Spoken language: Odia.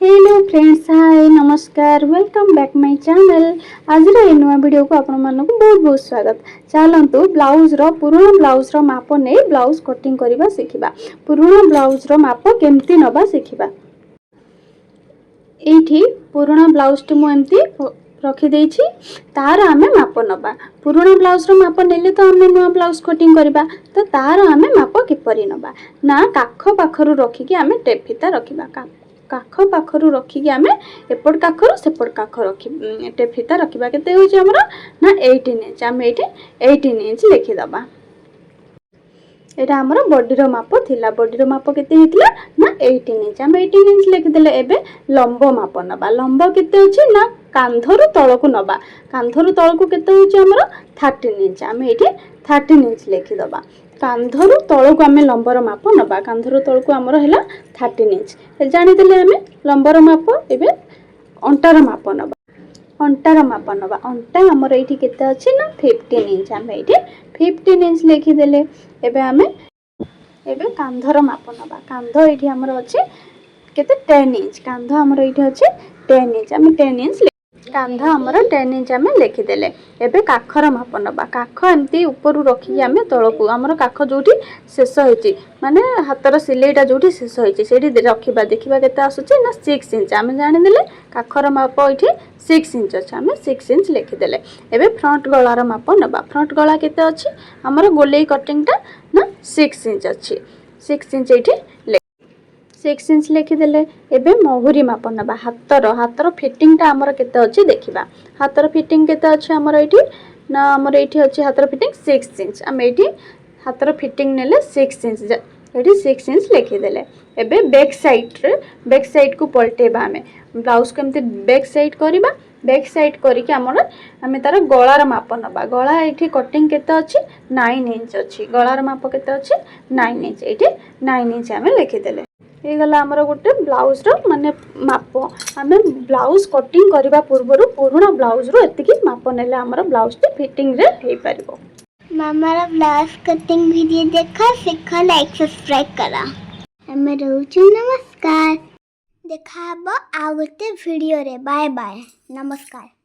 ହ୍ୟାଲୋ ଫ୍ରେଣ୍ଡସ୍, ହାଏ, ନମସ୍କାର। Welcome back my channel. ଆଜିର ଏ ନୂଆ ଭିଡ଼ିଓକୁ ଆପଣମାନଙ୍କୁ ବହୁତ ବହୁତ ସ୍ୱାଗତ। ଚାଲନ୍ତୁ, ବ୍ଲାଉଜ୍ର, ପୁରୁଣା ବ୍ଲାଉଜ୍ର ମାପ ନେଇ ବ୍ଲାଉଜ୍ କଟିଂ କରିବା ଶିଖିବା। ପୁରୁଣା ବ୍ଲାଉଜ୍ର ମାପ କେମିତି ନେବା ଶିଖିବା। ଏଇଠି ପୁରୁଣା ବ୍ଲାଉଜ୍ଟି ମୁଁ ଏମିତି ରଖିଦେଇଛି। ତାର ଆମେ ମାପ ନେବା। ପୁରୁଣା ବ୍ଲାଉଜ୍ର ମାପ ନେଲେ ତ ଆମେ ନୂଆ ବ୍ଲାଉଜ୍ କଟିଂ କରିବା। ତ ତାର ଆମେ ମାପ କିପରି ନେବା ନା, କାଖ ପାଖରୁ ରଖିକି ଆମେ ଟେପ୍ ଫିତା ରଖିବା। କାଖ ପାଖରୁ ରଖିକି ଆମେ ଏପଟ କାଖରୁ ସେପଟ କାଖ ରଖି ଟେପ୍ ଫିତା ରଖିବା। କେତେ ହେଉଛି ଆମର ନା 18 ଇଞ୍ଚ। ଆମେ ଏଇଠି 18 ଇଞ୍ଚ ଲେଖିଦେବା। ଏଇଟା ଆମର ବଡିର ମାପ ଥିଲା। ବଡିର ମାପ କେତେ ହେଇଥିଲା ନା 18 ଇଞ୍ଚ। ଆମେ 18 ଇଞ୍ଚ ଲେଖିଦେଲେ। ଏବେ ଲମ୍ବ ମାପ ନେବା। ଲମ୍ବ କେତେ ଅଛି ନା କାନ୍ଧରୁ ତଳକୁ ନେବା। କାନ୍ଧରୁ ତଳକୁ କେତେ ହେଉଛି ଆମର? 13 ଇଞ୍ଚ। ଆମେ ଏଇଠି 13 ଇଞ୍ଚ ଲେଖିଦେବା। କାନ୍ଧରୁ ତଳକୁ ଆମେ ଲମ୍ବର ମାପ ନେବା। କାନ୍ଧରୁ ତଳକୁ ଆମର ହେଲା 13 ଇଞ୍ଚ। ଜାଣିଦେଲେ ଆମେ ଲମ୍ବର ମାପ। ଏବେ ଅଣ୍ଟାର ମାପ ନେବା। ଅଣ୍ଟାର ମାପ ନେବା। ଅଣ୍ଟା ଆମର ଏଇଠି କେତେ ଅଛି ନା 15 ଇଞ୍ଚ। ଆମେ ଏଇଠି 15 ଇଞ୍ଚ ଲେଖିଦେଲେ। ଏବେ ଆମେ ଏବେ କାନ୍ଧର ମାପ ନେବା। କାନ୍ଧ ଏଇଠି ଆମର ଅଛି କେତେ? 10 ଇଞ୍ଚ। କାନ୍ଧ ଆମର ଏଇଠି ଅଛି 10 ଇଞ୍ଚ। ଆମେ 10 ଇଞ୍ଚ, କାନ୍ଧ ଆମର 10 ଇଞ୍ଚ ଆମେ ଲେଖିଦେଲେ। ଏବେ କାଖର ମାପ ନେବା। କାଖ ଏମିତି ଉପରୁ ରଖିକି ଆମେ ତଳକୁ, ଆମର କାଖ ଯେଉଁଠି ଶେଷ ହେଇଛି, ମାନେ ହାତର ସିଲେଇଟା ଯେଉଁଠି ଶେଷ ହେଇଛି, ସେଇଠି ରଖିବା। ଦେଖିବା କେତେ ଆସୁଛି ନା 6 ଇଞ୍ଚ। ଆମେ ଜାଣିଦେଲେ କାଖର ମାପ ଏଇଠି 6 ଇଞ୍ଚ ଅଛି। ଆମେ 6 ଇଞ୍ଚ ଲେଖିଦେଲେ। ଏବେ ଫ୍ରଣ୍ଟ ଗଳାର ମାପ ନେବା। ଫ୍ରଣ୍ଟ ଗଳା କେତେ ଅଛି ଆମର, ଗୋଲେଇ କଟିଂଟା ନା 6 ଇଞ୍ଚ ଅଛି। 6 ଇଞ୍ଚ ଏଇଠି 6 ଇଞ୍ଚ ଲେଖିଦେଲେ। ଏବେ ମହୁରୀ ମାପ ନେବା। ହାତର ଫିଟିଂଟା ଆମର କେତେ ଅଛି ଦେଖିବା। ହାତର ଫିଟିଂ କେତେ ଅଛି ଆମର ଏଇଠି ନା ଆମର ଏଇଠି ଅଛି ହାତର ଫିଟିଂ 6 ଇଞ୍ଚ। ଆମେ ଏଇଠି ହାତର ଫିଟିଂ ନେଲେ 6 ଇଞ୍ଚ। ଏଇଠି 6 ଇଞ୍ଚ ଲେଖିଦେଲେ। ଏବେ ବ୍ୟାକ୍ ସାଇଡ଼୍ରେ, ବ୍ୟାକ୍ ସାଇଡ଼୍କୁ ପଲଟେଇବା। ଆମେ ବ୍ଲାଉଜ୍ କେମିତି ବ୍ୟାକ୍ ସାଇଡ଼୍ କରିବା? ବ୍ୟାକ୍ ସାଇଡ଼୍ କରିକି ଆମର ଆମେ ତାର ଗଳାର ମାପ ନେବା। ଗଳା ଏଇଠି କଟିଂ କେତେ ଅଛି? 9 ଇଞ୍ଚ ଅଛି। ଗଳାର ମାପ କେତେ ଅଛି? 9 ଇଞ୍ଚ। ଏଇଠି 9 ଇଞ୍ଚ ଆମେ ଲେଖିଦେଲେ। ହେଇଗଲା ଆମର ଗୋଟେ ବ୍ଲାଉଜ୍ର ମାନେ ମାପ। ଆମେ ବ୍ଲାଉଜ୍ କଟିଂ କରିବା ପୂର୍ବରୁ ପୁରୁଣା ବ୍ଲାଉଜ୍ରୁ ଏତିକି ମାପ ନେଲେ ଆମର ବ୍ଲାଉଜ୍ଟି ଫିଟିଂରେ ହେଇପାରିବ। ମାମାର ବ୍ଲାଉଜ କଟିଂ ଭିଡ଼ିଓ ଦେଖ, ଶିଖ, ଲାଇକ୍, ସବସ୍କ୍ରାଇବ୍ କର। ଆମେ ରହୁଛୁ, ନମସ୍କାର। ଦେଖା ହବ ଆଉ ଗୋଟେ ଭିଡ଼ିଓରେ। ବାଏ ବାଏ, ନମସ୍କାର।